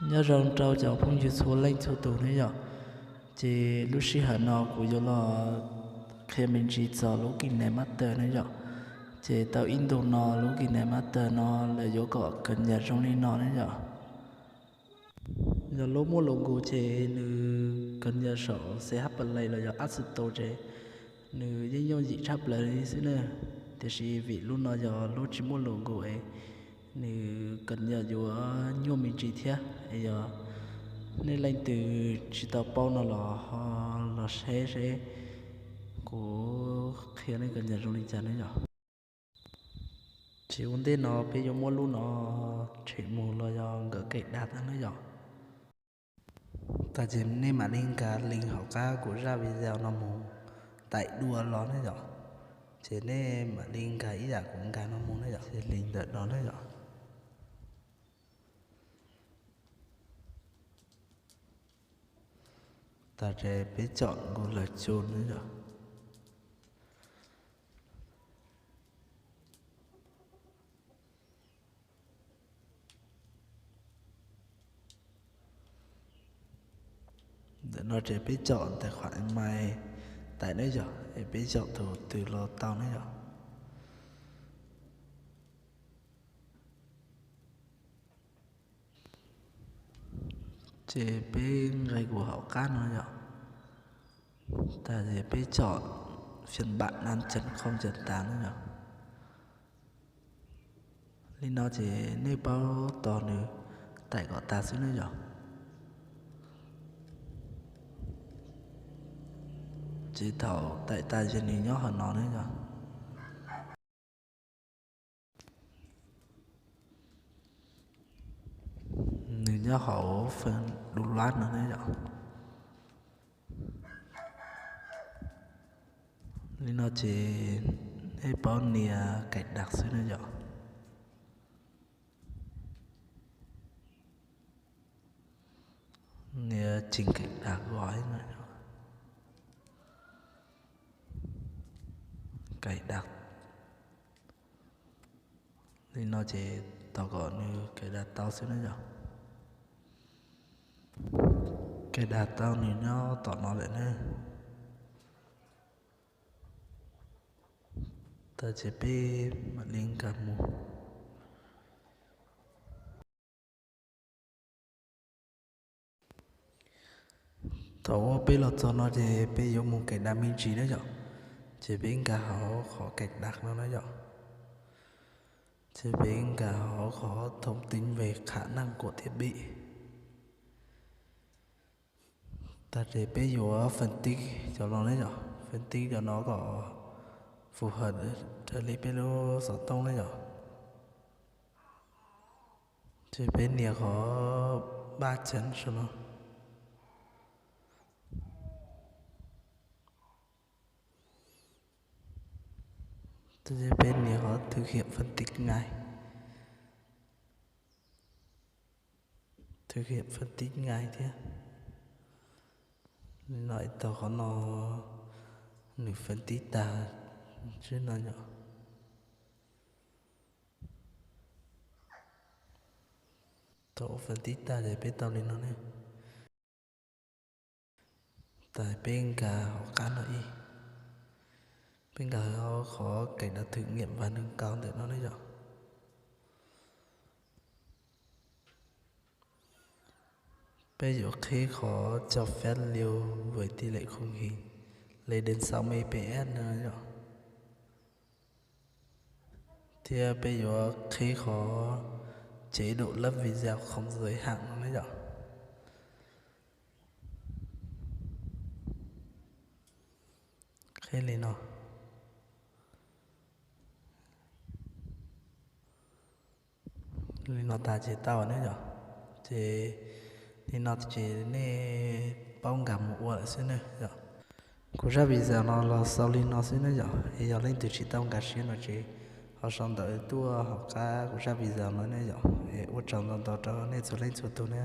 Nyob zoo rau cov phooj ywg txhua leej txhua tus ne yom. Ces lub sij hawm no kuv yuav los qhia me ntsis txog lub KineMaster ne yom. Ces tau ib ntus no lub KineMaster no lawv yuav kom kawm nyam zoo li no ne yom. Yog lub muaj logo ces nws kawm nyam saum CH Play los yog App Store ces nws yeej yooj yim tshaj plaws li xwb na. Tiam sis vim lub no yog lub tsis muaj logo es nws kawm nyam yuav nyuaj me ntsis thiab. Es yog nej leej twg tsis tau paub no los ho los saib seb kuv qhia nej kawm nyam zoo li cas ne yom. Ces ua ntej no peb yuav muab lub no tshem mus los yog nkawm kaim dag tag ne yom. Tag ces nej mam li nkag link hauv qab kuv zaj video no mus taim dua los ne yom. Ces nej mam li nkag ib yam kuv nkag no mus ne yom, ces link ntawm no ne yom. Tag ces peb caum Google Chrome ne yom. Ntawm no ces peb caum tais khuam email tais ne yom, es peb caum tus twg los tau ne yom. Ces peb nqis kuv hauv qab no yom. Tag ces peb caum phiên bản năm chấm không chấm tám no yom. Li no ces nej paub tos nws taim kom tag xwb ne yom. Ces thaum taim tag ces nws nyob hauv no ne yom. Nws nyob hauv phần đu loát no ne yom. Li no ces nej paub nias cài đặt xwb ne yom. Nias trình cài đặt gõ no, cài đặt. Li no ces tos kom nws cài đặt tau xwb na yom. Cài đặt tau nws nyob tom no lawm ne. Tag ces peb mam li nkag mus. Thaum uas peb los txog no ces peb yuav mus cài đặt me ntsis na yom. Ces peb nkag hauv qhov cài đặt no na yom. Ces peb nkag hauv qhov thông tin về khả năng của thiết bị. Tag ces peb yuav phân tích cov no ne yom, phân tích cov no kom phù hợp raws li peb lub xov tooj ne yom. Ces peb nias qhov ba chấm sau no. Ces peb nias qhov thực hiện phân tích ngay. Thực hiện phân tích ngay thiab. Li no tau qhov no nws phân tích tag xwb no yom. Thaum ua phân tích tag ces peb tau li no ne. Tas peb nkag hauv qab no ib, peb nkag hauv qhov cài đặt thử nghiệm và nâng cao ntawm no ne yom. Peb yuav qhib qhov cho phép lưu với tỷ lệ khung hình lên đến sáu mươi fps no yom. Thiab peb yuav qhib qhov chế độ lắp video không giới hạn no ne yom. Qhib li no. Li no tas ces tau ne yom. Ces li no ces nej paub nkag mus ua lawm xwb ne yom. Kuv zaj video no los xaus li no xwb ne yom. Es yog leej twg tsis tau nkag siab no ces ho sau ntawv tuaj hauv qab kuv zaj video no ne yom. Es ua tsaug ntau ntau rau nej txhua leej txhua tus ne.